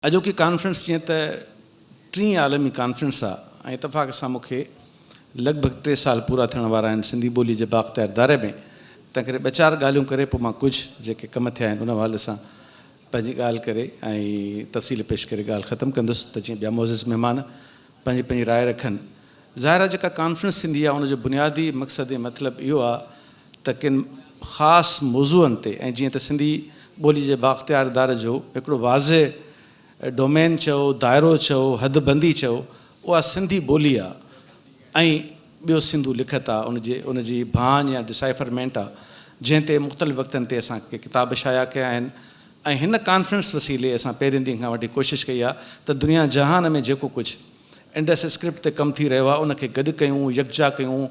اڄوڪي ڪانفرنس جيئن ته ٽين عالمي ڪانفرنس آ ۽ اتفاق سان مون کي لڳ ڀڳ ٽي سال پورا ٿيڻ وارا آهن سنڌي ٻولي جي بااختيار اداري ۾ تنهنڪري ٻه چار ڳالهيون ڪري پوء مان ڪجهه جيڪي ڪم ٿيا آهن ان حوالي سان پنهنجي ڳالهه ڪري ۽ تفصيل پيش ڪري ڳالهه ختم ڪندس ته جيئن ٻيا معزز مهمان پنهنجي پنهنجي راء رکن. ظاهر آ جيڪا ڪانفرنس ٿيندي آ ان جو بنيادي مقصد ۽ مطلب اهو آ ته ڪن خاص موضوعن تي ۽ جيئن ته سنڌي ٻولي جي بااختيار اداري جو هڪڙو واضح ڊومين چئو، دائرو چئو، حد بندي چئو، اها سنڌي ٻولي آ ۽ ٻيو سنڌو لکت آ، ان جي ان جي ڀاڃ يا ڊسائفرمينٽ آ، جنهن تي مختلف وقتن تي اسان ڪي ڪتاب شايع ڪيا آهن ۽ هن ڪانفرنس وسيلي اسان پهرين ڏينهن کان وٺي ڪوشش ڪئي آ ته دنيا جهان ۾ جيڪو ڪجهه انڊس اسڪرپٽ تي ڪم ٿي رهيو آهي ان کي گڏ ڪيون، يڪجا ڪيون،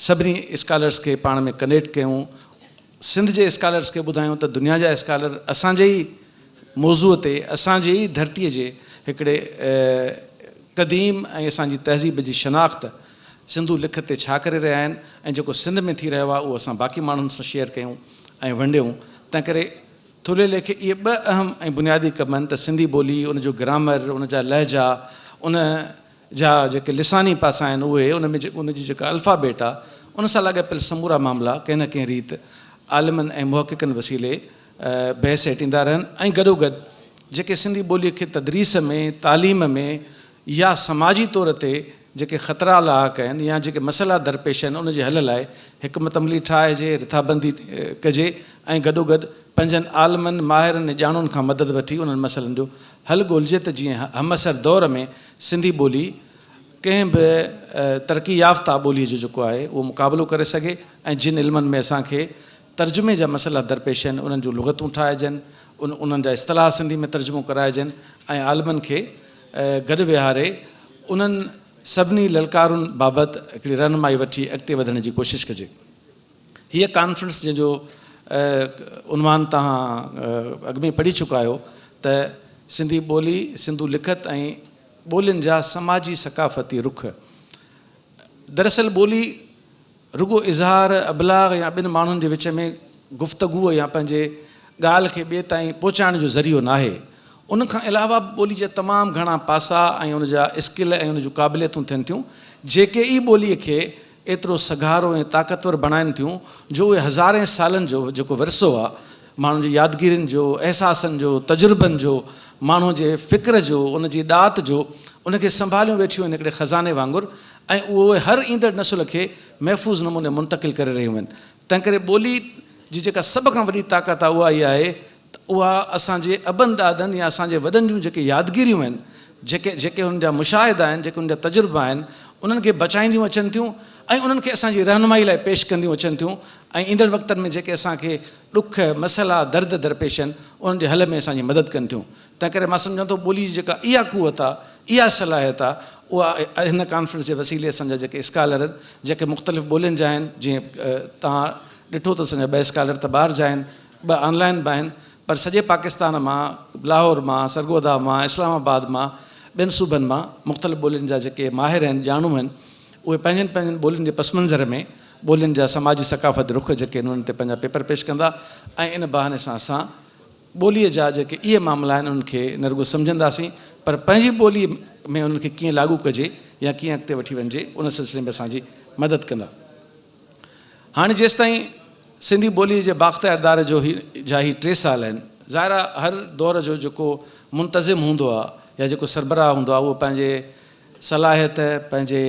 سڀني اسڪالرس کي پاڻ ۾ ڪنيڪٽ ڪيون، سنڌ جي اسڪالرس کي ٻڌايون ته دنيا جا اسڪالر اسان جي ئي موضوع تي اسان جي ئي ڌرتي جي هڪڙي قديم ۽ اسان جي تهذيب جي شناخت سنڌو لکت تي ڇا ڪري رهيا آهن ۽ جيڪو سنڌ ۾ ٿي رهيو آهي اهو اسان باقي ماڻهن سان شيئر ڪيون ۽ ونڊيون تنهنڪري ٿلهي ليکي اهي ٻه اهم ۽ بنيادي ڪم آهن ته سنڌي ٻولي، ان جو گرامر، ان جا لهجا، ان جا جيڪي لساني پاسا آهن اهي، ان ۾ ان جي جيڪا الفابيٽ آهي، ان سان لاڳاپيل سمورا معاملا ڪنهن نه ڪنهن ريت عالمن ۽ محققن وسيلي بحث هيٺ ايندا رهن ۽ گڏوگڏ جيڪي سنڌي ٻوليء کي تدريس ۾، تعليم ۾ يا سماجي طور تي جيڪي خطرا لاحق آهن يا جيڪي مسئلا درپيش آهن ان جي حل لاء حڪمت عملي ٺاهجي، رٿابندي ڪجي ۽ گڏوگڏ پنهنجن عالمن، ماهرن ۽ ڄاڻون کان مدد وٺي انهن مسئلن جو حل ڳولجي ته جيئن همعصر دور ۾ سنڌي ٻولي ڪنهن به ترقي يافته ٻولي جو جيڪو آهي اهو مقابلو ڪري سگهي ۽ جن علمن ۾ اسان کي ترجمي جا مسئلا درپيش آهن انهن جون لغتون ٺاهجن، انهن جا اصطلاح سنڌي ۾ ترجمو ڪرائجن ۽ عالمن کي گڏ ويهاري انهن سڀني للڪارن بابت هڪڙي رهنمائي وٺي اڳتي وڌڻ جي ڪوشش ڪجي. هيء ڪانفرنس جنهن جو عنوان توهان اڳ ۾ پڙهي چڪا آهيو ته سنڌي ٻولي، سنڌو لکت ۽ ٻولين جا سماجي ثقافتي رخ. دراصل ٻولي رڳو اظهار، ابلاغ يا ٻن ماڻهن جي وچ ۾ گفتگوء يا پنهنجي ڳالهه کي ٻئي تائين پهچائڻ جو ذريعو ناهي. ان کان علاوه به ٻولي جا تمام گهڻا پاسا ۽ ان جا اسڪل ۽ ان جون قابليتون ٿين ٿيون، جيڪي ئي ٻوليء کي ايترو سگهارو ۽ طاقتور بڻائين ٿيون جو اهي هزارين سالن جو جيڪو ورثو آهي، ماڻهن جي يادگيرين جو، احساسن جو، تجربن جو، ماڻهوء جي فڪر جو، ان جي ڏات جو، ان کي سنڀاليون ويٺيون آهن هڪڙي خزاني وانگر ۽ اهي هر ايندڙ نسل کي محفوظ نموني منتقل ڪري رهيون آهن. تنهنڪري ٻولي جي جيڪا سڀ کان وڏي طاقت آهي اها اها آهي ته اها اسان جي ابن ڏاڏن يا اسان جي وڏن جون جيڪي يادگيريون آهن، جيڪي جيڪي انهن جا مشاهدا آهن، جيڪي انهن جا تجربا آهن، انهن کي بچائينديون اچن ٿيون ۽ انهن کي اسان جي رهنمائي لاء پيش ڪنديون اچن ٿيون ۽ ايندڙ وقتن ۾ جيڪي اسان کي ڏک، مسئلا، درد درپيش آهن، انهن جي حل ۾ اسان جي مدد ڪن ٿيون. تنهنڪري مان سمجهان ٿو ٻولي جي جيڪا اها قوت آهي، اها صلاحيت آهي، اها هن ڪانفرنس جي وسيلي اسان جا جيڪي اسڪالر آهن، جيڪي مختلف ٻولين جا آهن، جيئن توهان ڏٺو ته اسان جا ٻه اسڪالر ته ٻاهر جا آهن، ٻه آن لائين به آهن پر سڄي پاڪستان مان، لاهور مان، سرگوڌا مان، اسلام آباد مان، ٻين صوبن مان مختلف ٻولين جا جيڪي ماهر آهن، ڄاڻو آهن، اهي پنهنجن پنهنجن ٻولين جي پس منظر ۾ ٻولين جا سماجي ثقافتي رخ جيڪي آهن انهن تي پنهنجا پيپر پيش ڪندا ۽ ان بهاني سان اسان ٻوليء جا جيڪي اهي معاملا آهن انهن کي نه رڳو سمجهنداسين پر پنهنجي ٻوليء ۾ انهن کي ڪيئن لاڳو ڪجي يا ڪيئن اڳتي وٺي وڃجي ان سلسلي ۾ اسان جي مدد ڪندا. هاڻي جيستائين سنڌي ٻوليء جي بااختيار اداري جو هي جا هي ٽي سال آهن، ظاهر آهي هر دور جو جيڪو منتظم هوندو آهي يا جيڪو سربراهه هوندو آهي اهو پنهنجي صلاحيت، پنهنجي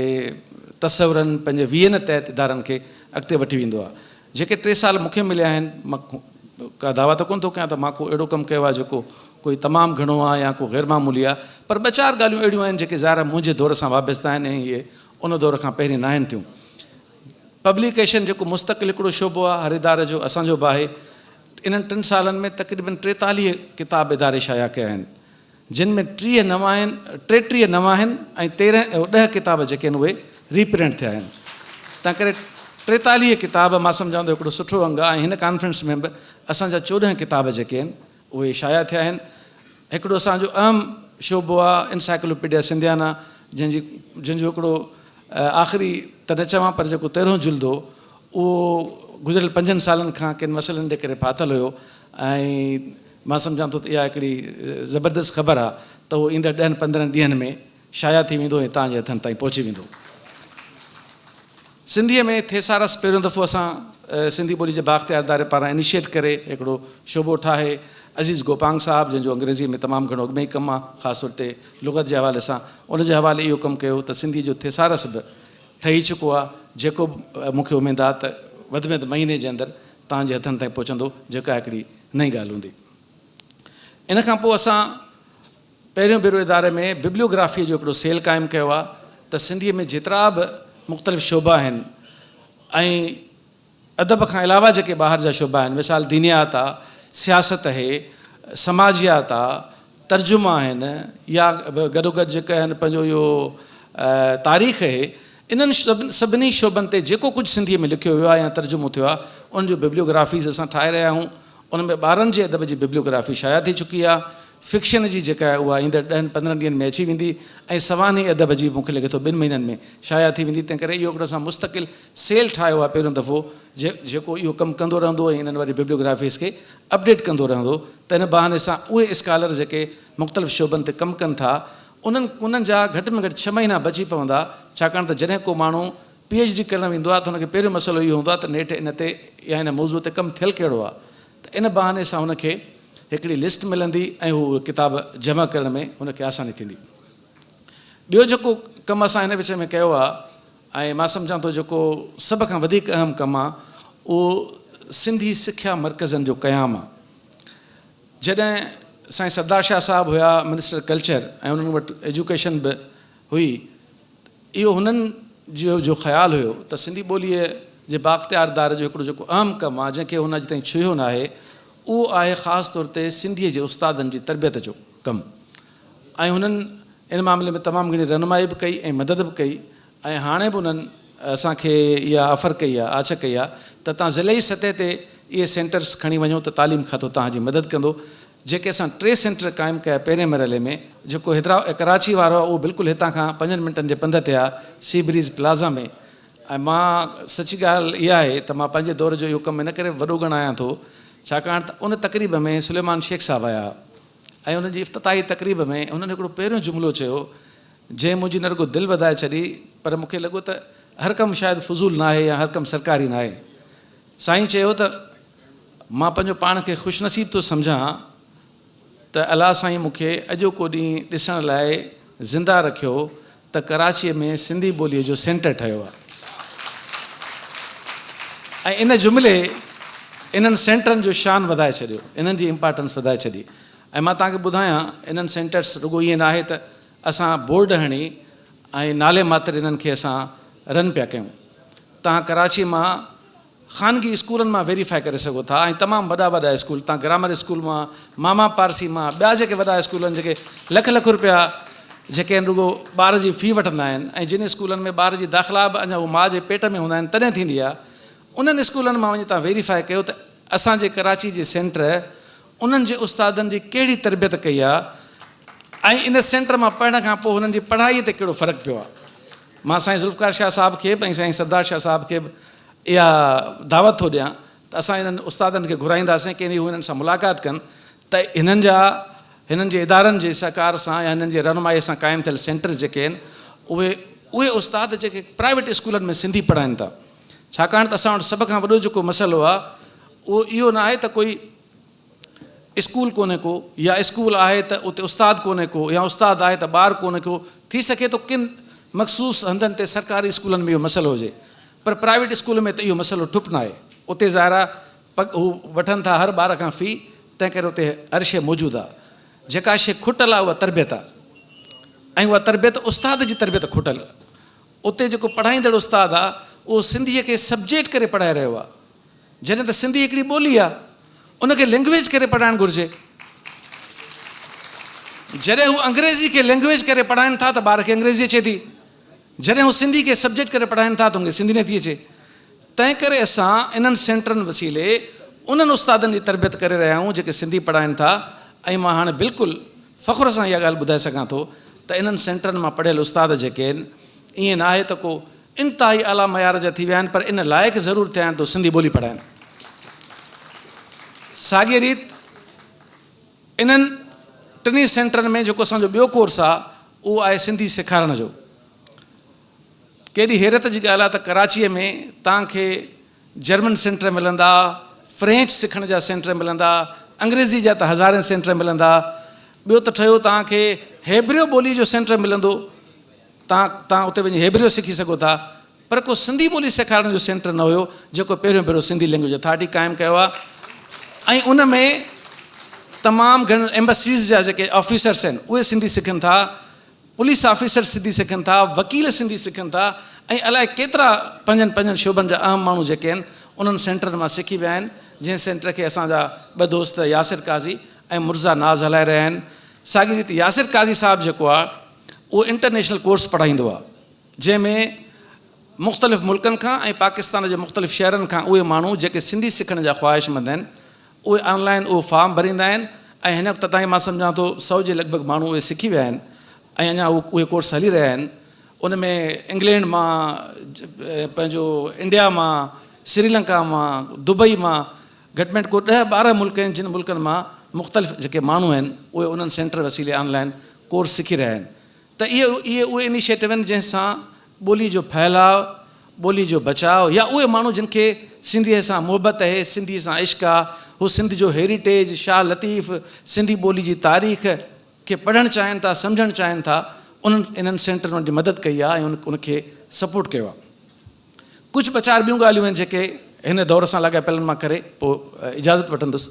تصورن، پنهنجي ويزن تحت ادارن کي اڳتي وٺي ويندو آهي. جيڪي ٽي سال مون کي مليا آهن، مان ڪا دعويٰ ته ڪونه ٿو ڪيان ته مان ڪو اهڙو ڪم ڪيو آهي جيڪو ڪوئي تمام گهڻو آهي يا ڪو غير معمولي آهي، پر ٻه چار ڳالهيون اهڙيون آهن جيڪي ظاهر آهي منهنجي دور سان وابسته آهن ۽ اهي ان دور کان پهرين ناهن ٿيون. پبليڪيشن جيڪو مستقل هڪڙو شعبو آهي هر اداري جو اسان جو به آهي. انهن ٽن سالن ۾ تقريبن 43 ڪتاب اداري شايع ڪيا آهن. جن ۾ 30 نوان آهن، 33 نوان آهن ۽ تيرنهن ڏهه ڪتاب جيڪي آهن اهي ري پرنٽ ٿيا آهن. تنهن ڪري 43 ڪتاب مان سمجهان ٿو هڪڙو سٺو انگ آهي ۽ هن ڪانفرنس ۾ به اسان جا 14 ڪتاب جيڪي آهن اهي شايع ٿيا آهن. هڪڙو اسان جو اهم شعبو آهي انسائيڪلوپيڊيا سنڌيانا جنهن جي جنهن جو هڪڙو آخري ته نه چوان پر جيڪو تيرهون جلد هو اهو گذريل پنجن سالن کان ڪن مسئلن جي ڪري ڦاٿل هيو ۽ مان سمجهان ٿو ته اها هڪڙي زبردست خبر آهي ته اهو ايندڙ ڏهن پندرهن ڏينهن ۾ شايع ٿي ويندو ۽ توهان جي هٿن تائين پهچي ويندو. سنڌيء ۾ ٿيسارس پهريون دفعو اسان سنڌي ٻولي جي بااختيار اداري پاران انيشيٽ ڪري هڪڙو شعبو ٺاهي عزيز گوپانگ صاحب جنهن جو انگريزيء ۾ تمام گهڻو اڳ ۾ ئي ڪم آ خاص طور تي لغت جي حوالي سان ان جي حوالي اهو ڪم ڪيو ته سنڌيء جو ٿيسارس به ٺهي چڪو آ جيڪو به مون کي اميد آ ته وڌ ۾ وڌ مهيني جي اندر توهان جي هٿن تائين پهچندو جيڪا هڪڙي نئين ڳالهه هوندي. ان کان پوء اسان پهريون ڀيرو اداري ۾ ببليوگرافيء جو هڪڙو سيل قائم ڪيو آهي ته سنڌيء ۾ جيترا به مختلف شعبا آهن ۽ ادب کان علاوه جيڪي ٻاهر جا شعبا آهن مثال دينيات آ، سياست اهي، سماجيات آ، ترجما آهن يا گڏوگڏ جيڪي آهن پنهنجو اهو تاريخ اهي انهن سڀني شعبن تي جيڪو ڪجهه سنڌيء ۾ لکيو ويو آهي يا ترجمو ٿيو آهي ان جون ببليوگرافيز اسان ٺاهي رهيا آهيون. ان ۾ ٻارن جي ادب جي ببليوگرافي شايع ٿي چڪي آهي. فڪشن جي جيڪا آهي اها ايندڙ ڏهن پندرهن ڏينهن ۾ اچي ويندي ۽ سوانحي ادب جي مون کي لڳي ٿو ٻن مهينن ۾ شايع ٿي ويندي. تنهن ڪري اهو هڪڙو اسان مستقل سيل ٺاهيو آهي پهريون دفعو جيڪو اهو ڪم ڪندو رهندو ۽ انهن واري ببليوگرافيز کي اپڊيٽ ڪندو رهندو ته ان بهاني سان اهي اسڪالر جيڪي مختلف شعبن تي ڪم ڪن ٿا انهن انهن جا گهٽ ۾ گهٽ ڇهه مهينا بچي پوندا ڇاڪاڻ ته جڏهن ڪو ماڻهو پي ايڇ ڊي ڪرڻ ويندو آهي ته هن کي پهريون مسئلو اهو هوندو آهي ته نيٺ ان تي يا ان موضوع تي ڪم ٿيل ڪهڙو آهي ته ان بهاني سان هن کي هڪڙي لسٽ ملندي ۽ هو اهي ڪتاب جمع ڪرڻ ۾ هن کي آساني ٿيندي. ٻيو جيڪو ڪم اسان هن وچ ۾ ڪيو آهي ۽ مان سمجهان ٿو جيڪو سڀ کان وڌيڪ اهم ڪم آهي اهو سنڌي سکيا مرڪزن جو قيام آهي. جڏهن سائين سردار شاهه صاحب هيا منسٽر ڪلچر ۽ انهن وٽ ايجوڪيشن به هئي اهو هنن جو جو خيال هيو ته سنڌي ٻوليء جي بااختيار اداري جو هڪڙو جيڪو اهم ڪم آهي جنهن کي هن اڄ تائين ڇهيو ناهي اهو آهي خاص طور تي سنڌيء جي استادن جي تربيت جو ڪم ۽ هنن ان معاملي ۾ تمام گهڻي رهنمائي به ڪئي ۽ مدد به ڪئي ۽ هاڻي به انهن اسان کي اها آفر ڪئي آهي آڇ ڪئي آهي ته توهان ضلعي سطح تي اهي سينٽرس کڻي وڃو ته تعليم کاتو توهان جي مدد ڪندو جيڪي اسان ٽي سينٽر قائم ڪيا پهرين مرحلي ۾ جيڪو حيدرآ ڪراچي وارو آهي اهو بلڪل هتان کان پنجن منٽن جي پنڌ تي آهي سي بريز پلازا ۾ ۽ مان سچي ڳالهه اها آهي ته مان پنهنجي دور جو اهو ڪم ان ڪري وڏو ڳڻايان ٿو ڇاڪاڻ ته ان تقريب ۾ سليمان شيخ صاحب آيا ۽ ان جي افتتاحي تقريب ۾ هنن هڪڙو پهريون جملو چيو جنهن منهنجي نه رڳو دل وڌائي ڇڏي پر مون کي لڳو ته هر ڪم شايد فضول ناهي يا هر ڪم سرڪاري ناهي سائين چيو ته مان پنهنجو پاڻ کي خوش نصيب ٿو سمجهان ته الله سائين مون کي اڄوڪو ڏينهن ڏسڻ لاء زنده رکيو ته ڪراچيء ۾ سنڌي ٻوليء جو سينٽر ٺهيو آهي ۽ ان جملي انهن سينٽرن جو شان وڌائي ڇڏيو، انهن جي امپارٽنس وڌائي ڇڏي ۽ مان توهان کي ٻڌايان انهن سينٽرس رڳو ائين ناهي ته اسان بورڊ هڻي ۽ نالي ماتر انهن کي اسان رن پيا ڪيون. توهان ڪراچيء مان خانگي اسڪولن مان ويريفائي ڪري سگهو ٿا ۽ تمام وڏا وڏا اسڪول تان گرامر اسڪول مان ماما پارسي مان ٻيا جيڪي وڏا اسڪول آهن جيڪي لک لک روپيا جيڪي آهن رڳو ٻار جي في وٺندا آهن ۽ جن اسڪولن ۾ ٻار جي داخلا به اڃا هو ماء جي پيٽ ۾ هوندا آهن تڏهن ٿيندي آهي انهن اسڪولن مان وڃي تان ويريفائي ڪيو ته اسان جي ڪراچي جي سينٽر انهن جي استادن جي ڪهڙي تربيت ڪئي آهي ۽ ان سينٽر مان پڙهڻ کان پوء هنن جي پڙهائي تي ڪهڙو فرق پيو آهي مان سائين ذوالفقار شاهه صاحب کي به ۽ سائين سردار شاهه صاحب کي به اها دعوت ٿو ڏيان ته اسان انهن استادن کي گهرائينداسين ڪنهن ڏينهن هو انهن سان ملاقات ڪن ته هنن جا هنن جي ادارن جي سهڪار سان يا هنن جي رهنمائي سان قائم ٿيل سينٽرز جيڪي آهن اهي اهي استاد جيڪي پرائيويٽ اسڪولن ۾ سنڌي پڙهائين ٿا ڇاڪاڻ ته اسان وٽ سڀ کان وڏو جيڪو مسئلو آهي اهو اهو نه آهي ته ڪوئي اسڪول ڪونهي ڪو يا اسڪول آهي ته اتي استاد ڪونهي ڪو يا استاد آهي ته ٻار ڪونهي ڪو، ٿي سگهي ٿو ڪن مخصوص هنڌن تي سرڪاري اسڪولن ۾ اهو مسئلو هجي پر پرائيويٽ اسڪول ۾ ته اهو مسئلو ٺپ ناهي اتي ظاهر آهي پڳ هو وٺن ٿا هر ٻار کان في تنهن ڪري اتي هر شيء موجود آهي جيڪا شيء کٽل آهي اها تربيت آهي ۽ اها تربيت استاد جي تربيت کٽل اتي جيڪو پڙهائيندڙ استاد آهي اهو سنڌيء کي سبجيڪٽ ڪري پڙهائي رهيو آهي جڏهن ته سنڌي هڪڙي ٻولي آ ان کي لينگويج ڪري پڙهائڻ گهرجي. جڏهن هو انگريزي کي لينگويج ڪري پڙهائن ٿا ته ٻار کي انگريزي اچي ٿي. جڏهن هو سنڌي کي سبجيڪٽ ڪري پڙهائن ٿا ته ان کي سنڌي نٿي اچي. تنهن ڪري اسان انهن سينٽرن وسيلي انهن استادن جي تربيت ڪري رهيا آهيون جيڪي سنڌي پڙهائن ٿا ۽ مان هاڻي بلڪل فخر سان اها ڳالهه ٻڌائي سگهان ٿو ته انهن سينٽرن مان پڙهيل استاد جيڪي آهن ائين ناهي ته ڪو انتهائي اعليٰ معيار جا ٿي ويا آهن پر ان لائق ضرور ٿيا آهن ته هو سنڌي ٻولي پڙهائن. ساڳيء ريت انهن ٽنهي سينٽرن ۾ جيڪو اسان جو ٻيو ڪورس آ اهو آهي سنڌي سيکارڻ جو. ڪيڏي حيرت جي ڳالهه آ ته ڪراچيء ۾ توهان کي جرمن سينٽر ملندا، فرينچ سکڻ جا سينٽر ملندا، انگريزي جا ته هزارين سينٽر ملندا، ٻيو ته ٺهيو توهان کي هيبريو ٻولي جو سينٽر ملندو، توهان توهان اتي وڃي هيبريو سکي سگهو ٿا، پر ڪو سنڌي ٻولي سيکارڻ جو سينٽر نه هيو، جيڪو پهريون ڀيرو سنڌي لينگويج اٿارٽي قائم ڪيو آهي ۽ ان ۾ تمام گهڻن ايمبسيز جا جيڪي آفيسرس آهن اهي سنڌي سکن ٿا، پوليس آفيسر سنڌي سکن ٿا، وڪيل سنڌي سکن ٿا ۽ الائي ڪيترا پنهنجن پنهنجن شعبن جا اهم ماڻهو جيڪي آهن انهن سينٽرن مان سکي ويا آهن، جنهن سينٽر کي اسان جا ٻه دوست ياسر قاضي ۽ مرزا ناز هلائي رهيا آهن. ساڳي ريت ياسر قاضي صاحب جيڪو آهي اهو انٽرنيشنل ڪورس پڙهائيندو آهي جنهن ۾ مختلف ملڪن کان ۽ پاڪستان جي مختلف شهرن کان اهي ماڻهو جيڪي سنڌي سکڻ جا خواهشمند آهن اهي آن لائين اهو فارم ڀريندا آهن ۽ هن وقت تائين مان سمجهان ٿو سئو جي لڳ ڀڳ ماڻهو اهي سکي ويا آهن ۽ اڃا اهي ڪورس هلي رهيا آهن ان ۾ انگلينڊ مان پنهنجو انڊيا مان سريلنڪا مان دبئي مان گهٽ ۾ گهٽ ڪو ڏهه 12 ملڪ آهن جن ملڪن مان مختلف جيڪي ماڻهو آهن اهي انهن سينٽر وسيلي آن لائين ڪورس سکي رهيا آهن ته اهي اهي اهي انيشيٽو آهن جنهن سان ٻولي جو ڦهلاء، ٻولي جو بچاء يا اهي ماڻهو جن کي سنڌيء سان محبت اهي، سنڌيء سان عشق آ، هو سنڌ جو هيريٽيج، شاهه لطيف، سنڌي ٻولي جي تاريخ کي پڙهڻ چاهين ٿا، سمجهڻ چاهين ٿا، انهن انهن سينٽرن انهن جي مدد ڪئي آ ۽ ان کي سپورٽ ڪيو آ. ڪجهه ٻه چار ٻيون ڳالهيون آهن جيڪي هن دور سان لاڳاپيل آهن مان ڪري پوء اجازت وٺندس.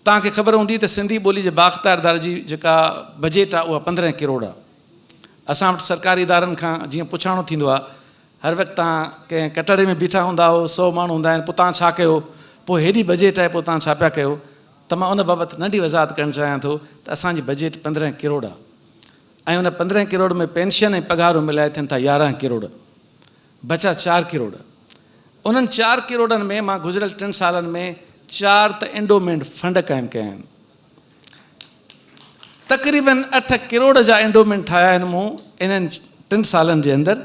توهان کي خبر هوندي ته سنڌي ٻولي جي بااختيار اداري جي جيڪا بجيٽ آهي اها 15 ڪروڙ آهي. اسان وٽ سرڪاري ادارن کان جيئن پڇاڻو ٿيندو آهي هر وقت توهان ڪنهن ڪٽهڙي ۾ بيٺا هوندا آهيو سئو ماڻهو هوندا آهن پوء توهان ڇا ڪيو پوء هيڏي بجيٽ آهي پوء توهان ڇا پيا ڪيو ته مان ان بابت ننڍي وضاحت ڪرڻ چاهيان ٿو ته اسان جي بجيٽ 15 ڪروڙ آهي ۽ ان 15 ڪروڙ ۾ پينشن ۽ پگهارون ملائي ٿين ٿا 11 ڪروڙ بچا چار ڪروڙ. انهن چار ڪروڙن ۾ مان گذريل ٽن سالن ۾ چار ته انڊومينٽ فنڊ قائم ڪيا آهن. تقريبن اٺ ڪروڙ جا انڊومينٽ ٺاهيا آهن مون انهن ٽن سالن جي اندر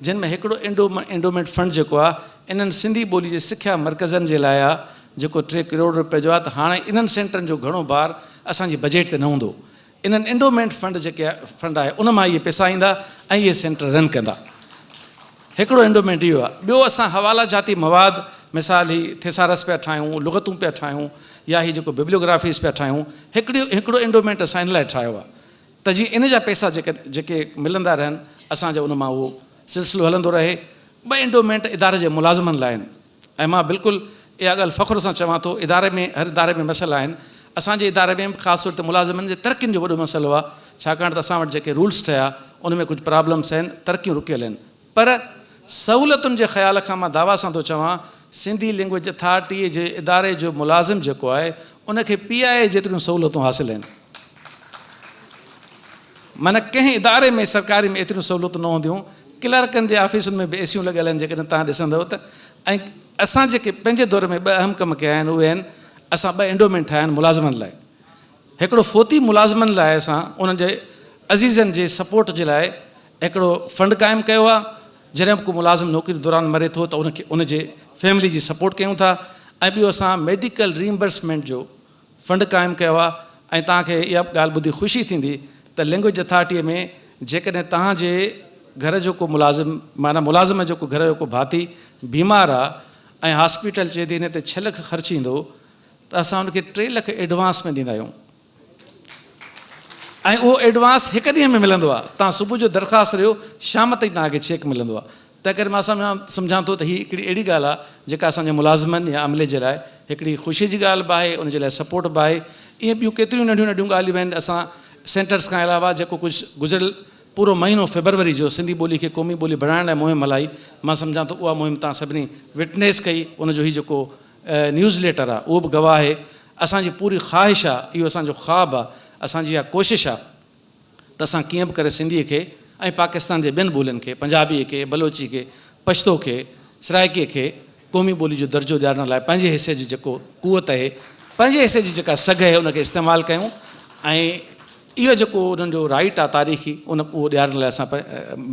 جن ۾ هڪڙو انڊومينٽ فنڊ جيڪو آهي انهن سنڌي ٻولي جي سکيا مرڪزن جي لاء آهي جيڪو 3 ڪروڙ روپيه جو آهي ته هاڻي انهن سينٽرن جو گهڻو بار اسان جي بجيٽ تي نه هوندو. انهن انڊومينٽ فنڊ جيڪي فنڊ آهي ان مان اهي پئسا ايندا ۽ اهي سينٽر رن ڪندا. هڪڙو انڊومينٽ اهو آهي. ٻيو اسان حوالا جاتي مواد مثال هي ٿيسارس پيا ٺاهيون، لغتون پيا ٺاهيون يا هي جيڪو ببليوگرافيز پيا ٺاهيون هڪڙي هڪڙو انڊومينٽ اسان ان لاء ٺاهيو آهي ته جيئن ان جا پئسا جيڪي جيڪي ملندا رهن اسان جا ان مان اهو سلسلو هلندو رهي. ٻه انڊومينٽ اداري جي ملازمن لاء آهن. ۽ مان بلڪل اها ڳالهه فخر سان چوان ٿو اداري ۾ هر اداري ۾ مسئلا آهن اسان جي اداري ۾ به خاص طور تي ملازمن جي ترقين جو وڏو مسئلو آهي ڇاڪاڻ ته اسان وٽ جيڪي رولس ٺهيا ان ۾ ڪجهه پرابلمس آهن ترقيون رڪيل آهن پر سهولتن جي خيال کان مان دعويٰ سان ٿو چوان سنڌي لينگويج اٿارٽي جي اداري جو ملازم جيڪو آهي ان کي پي آء اي جيتريون سهولتون حاصل آهن معنيٰ ڪنهن اداري ۾ سرڪاري ۾ ايتريون سهولتون نه هونديون ڪلارڪن جي آفيسن ۾ به اي سيون لڳل آهن جيڪڏهن توهان ڏسندؤ ته ۽ اسان جيڪي پنهنجي دور ۾ ٻه اهم ڪم ڪيا آهن اهي آهن اسان ٻه انڊومينٽ ٺاهيا آهن ملازمن لاء هڪڙو فوتي ملازمن لاء اسان انهن جي عزيزن جي سپورٽ جي لاء هڪڙو فنڊ قائم ڪيو آهي جڏهن به ڪو ملازم نوڪري دوران مري ٿو ته ان کي ان جي فيملي جي سپورٽ ڪيون ٿا ۽ ٻيو اسان ميڊيڪل ريمبرسمينٽ جو فنڊ قائم ڪيو آهي ۽ توهان کي اها به ڳالهه ٻڌي خوشي ٿيندي ته لينگويج اٿارٽيء ۾ جيڪڏهن توهان جي گهر جو ڪو ملازم معنيٰ ملازم جو ڪو گهر جو ڪو ڀاتي بيمار آهي ۽ هاسپيٽل چئي ٿي هن تي 6 لک خرچ ايندو ته اسان ان کي 3 لک ايڊوانس ۾ ڏيندا آهيون ۽ اهو ايڊوانس هڪ ڏينهن ۾ ملندو آهي توهان صبح جو درخواست ڏيو شام تائين توهان کي چيڪ ملندو آهي تنهن ڪري مان سمجهان ٿو ته هي هڪڙي اهڙي ڳالهه آهي جيڪا اسان جي ملازمن يا عملي جي لاء هڪڙي خوشي جي ڳالهه به آهي ان جي لاء سپورٽ به آهي ائين ٻيون ڪيتريون ننڍيون ننڍيون ڳالهيون آهن اسان سينٽرس کان علاوه جيڪو ڪجهه گذريل پورو مهينو فيبروري جو سنڌي ٻولي کي قومي ٻولي بڻائڻ لاء مهم هلائي مان سمجهان ٿو اها مهم توهان سڀني وٽنيس ڪئي ان جو هي جيڪو نيوز ليٽر آهي اهو به گواهه آهي اسان جي پوري خواهش آهي اهو اسان جو خواب آهي اسان جي اها ڪوشش آهي ته اسان ڪيئن به ڪري سنڌيء کي ۽ پاڪستان جي ٻين ٻولين کي، پنجابيء کي، بلوچي کي، پشتو کي، سرائيڪيء کي قومي ٻولي جو درجو ڏيارڻ لاء پنهنجي حصي جي جيڪو قوت اهي، پنهنجي حصي جي جيڪا سگهه اهي ان کي استعمال ڪيون ۽ اهو جيڪو انهن جو رائيٽ آهي تاريخي ان اهو ڏيارڻ لاء اسان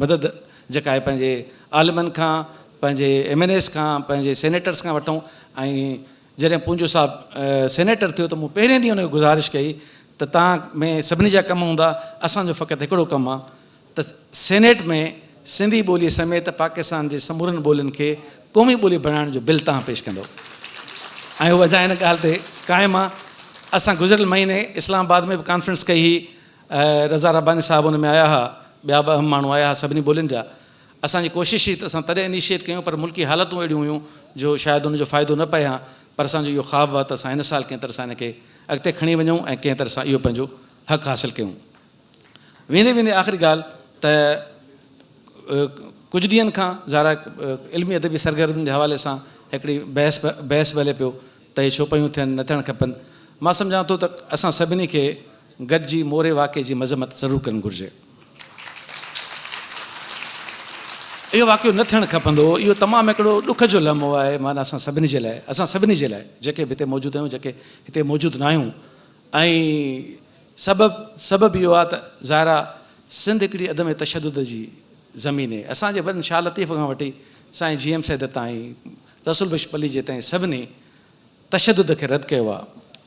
مدد جيڪا آهي پنهنجي عالمن کان، پنهنجي ايم اين ايز کان، پنهنجي سينيٽرز کان وٺون ۽ جڏهن پونجو صاحب سينيٽر ٿيو ته مون پهرين ڏينهن ان کي گذارش ڪئي ته توهان ۾ سڀني جا ڪم هوندا، اسان جو فقط هڪڙو ڪم آ ته سينيٽ ۾ سنڌي ٻوليء سميت پاڪستان جي سمورن ٻولين کي قومي ٻولي بڻائڻ جو بل توهان پيش ڪندؤ ۽ هو اڃا ان ڳالهه تي قائم آ. اسان گذريل مهيني اسلام آباد ۾ به ڪانفرنس ڪئي هئي، رضا رباني صاحب ان ۾ آيا ها، ٻيا به اهم ماڻهو آيا ها سڀني ٻولين جا. اسان جي ڪوشش هئي ته اسان تڏهن انيشيئيٽ ڪيون پر ملڪي حالتون اهڙيون هيون جو شايد ان جو فائدو نه پئي ها پر اسان جو اهو خواب آ ته اسان هن سال ڪنهن طرح سان ان کي اڳتي کڻي وڃون ۽ ڪنهن طرح سان اهو پنهنجو حق حاصل ڪيون. ويندي ويندي آخري ڳالهه ته ڪجهه ڏينهن کان ظاهر آهي علمي ادبي سرگرمين جي حوالي سان هڪڙي بحث بحث به هلي پيو ته هي ڇو پيون ٿين نه ٿيڻ کپن. مان سمجهان ٿو ته اسان سڀني کي گڏجي موري واقعي جي مذمت ضرور ڪرڻ گهرجي. اهو واقعو نه ٿيڻ کپندو هو. اهو تمام هڪڙو ڏک جو لمحو آهي معنيٰ اسان سڀني جي لاء اسان سڀني جي لاء جيڪي به هتي موجود آهيون جيڪي هتي موجود نه آهيون ۽ سبب سبب اهو آهي ته ظاهر آهي سنڌ هڪڙي عدم تشدد جي زمين آهي. اسان جي وڏن شاهه لطيف کان وٺي سائين جي ايم سيد تائين رسول بخش پليجي تائين سڀني تشدد کي رد ڪيو آهي،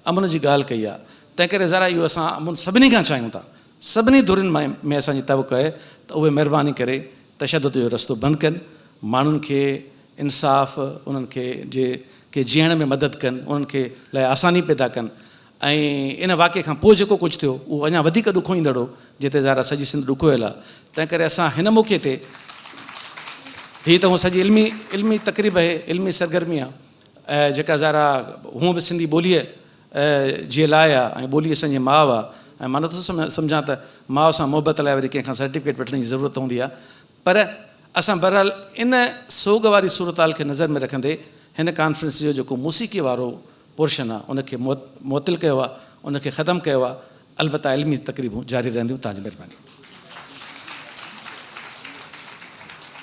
امن جي ڳالهه ڪئي آهي، تنهنڪري ذرا اهو اسان امن سڀني کان چاهيون ٿا، سڀني ڌرين ۾ اسان جي توقع آهي ته اهي مهرباني ڪري تشدد جو رستو بند ڪن، ماڻهن کي انصاف، انهن کي جي کي جيئڻ ۾ مدد ڪن، انهن کي لاء آساني پيدا ڪن ۽ ان واقعي کان پوء جيڪو ڪجهه ٿيو اهو اڃا وڌيڪ ڏکوئيندڙ هو، جنهن تي ظاهر آهي سڄي سنڌ ڏکويل آهي، تنهنڪري اسان هن موقعي تي هي ته هونء سڄي علمي علمي تقريب اهي، علمي سرگرمي آهي. جيڪا ظاهر آ هونء به سنڌي ٻوليء جي لاء آ ۽ ٻولي اسان جي ماء آ ۽ مان نٿو سمجهان ته ماء سان محبت لاء وري ڪنهن کان سرٽيفڪيٽ وٺڻ جي ضرورت هوندي آ پر اسان بهرحال ان سوڳ واري صورتحال کي نظر ۾ رکندي هن ڪانفرنس جو جيڪو موسيقي وارو پورشن آ ان کي معطل ڪيو آ ان کي ختم ڪيو آ البته علمي تقريبون جاري رهنديون توهان جي مهرباني.